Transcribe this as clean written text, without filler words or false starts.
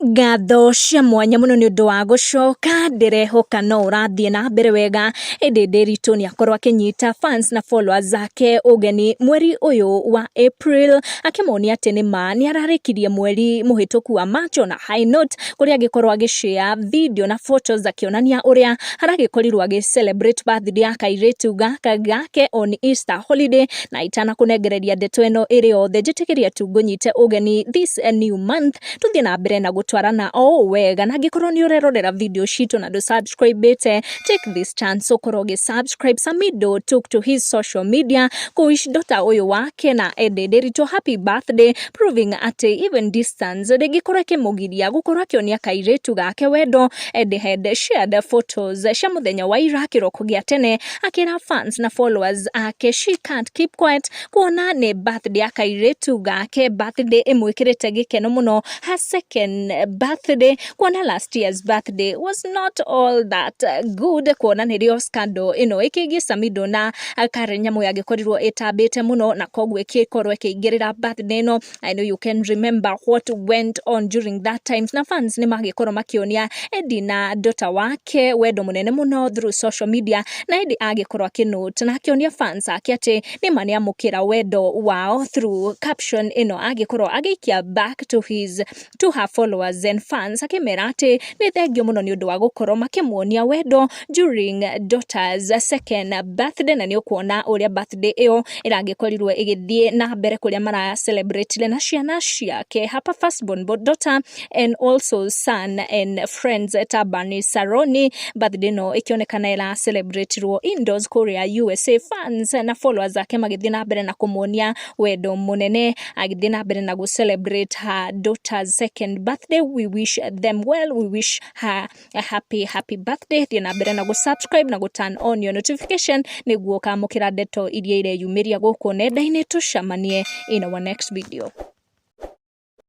Ngatho cia mwanya mũno nĩ ũndũ wa gũcoka, ndĩrehoka no ũrathiĩ na mbere wega. Ĩndĩ Ndĩritũ nĩ akorwo akĩnyita fans na followers ake ũgeni mweri ũyũ wa April, akĩmonia atĩ nĩ ma nĩ ararĩkirie mweri mũhĩtũku wa March on a high note, kũrĩa agĩkorwo agĩ share video na photos akĩonania ũrĩa aragĩkorirwo agĩ celebrate birthday ya kairĩtu gaka gake on Easter holiday. Na itanakũnengereria ndeto ĩno ĩrĩ yothe, njĩtĩkĩria tu ngũnyite ũgeni this new month tuthiĩ na mbere na gũtwarana o ũũ wega. Na angĩkorwo nĩ ũrerorera video citũ na ndũ subscribe-ĩte, take this chance ũkorwo ũgĩ subscribe. Samido took to his social media kũwish daughter ũyũ wake na Eddie Ndiritu happy birthday, proving atĩ even distance ndĩngĩkorwo ĩkĩmũgiria gũkorwo akĩonia kairĩtu gake wendo. Eddie had shared photos cia mũthenya wa ira kĩroko gĩa tene, akĩra fans na followers ake she can't keep quiet kuona nĩ birthday ya kairĩtu gake, birthday ĩmwĩkĩrĩte gĩkeno mũno, her second birthday, kuona last year's birthday was not all that good, kuona nĩrĩo scandal ĩno ĩkĩgiĩ Samido na Karen Nyamu yagĩkorirwo ĩtambĩte mũno, na koguo ĩkĩkorwo ĩkĩingĩrĩra birthday ĩno. I know you can remember what went on during that times, na fans nĩ magĩkorwo makĩonia Eddie na daughter wake wendo mũnene mũno through social media. Na Eddie agĩkorwo akĩnote na akĩonia fans ake atĩ nĩma nĩamũkĩra wendo wao through caption ĩno agĩkorwo agĩikia back to her followers and fans, akĩmera atĩ nĩ thengio mũno nĩ ũndũ wa gũkorwo makĩmuonia wendo during daughter's second birthday. Na nĩ ũkuona ũrĩa birthday ĩyo ĩragĩkorirwo ĩgĩthiĩ na mbere, kũrĩa mara celebrate na ciana ciake, hapa firstborn daughter and also son and friends ta Bernice Saroni. Birthday ĩno ĩkĩonekana ĩra celebratirwo indoors kũrĩa USA, fans na followers ake magĩthiĩ na mbere na kũmuonia wendo mũnene agĩthiĩ na mbere na gũ celebrate her daughter's second birthday. We wish them well, we wish her a happy, happy birthday. Thiĩ na mbere na gũ subscribe na gũ turn on your notification nĩguo ũkamũkĩra ndeto iria ireyumĩria gũkũ nenda-inĩ. Tũcemanie in our next video.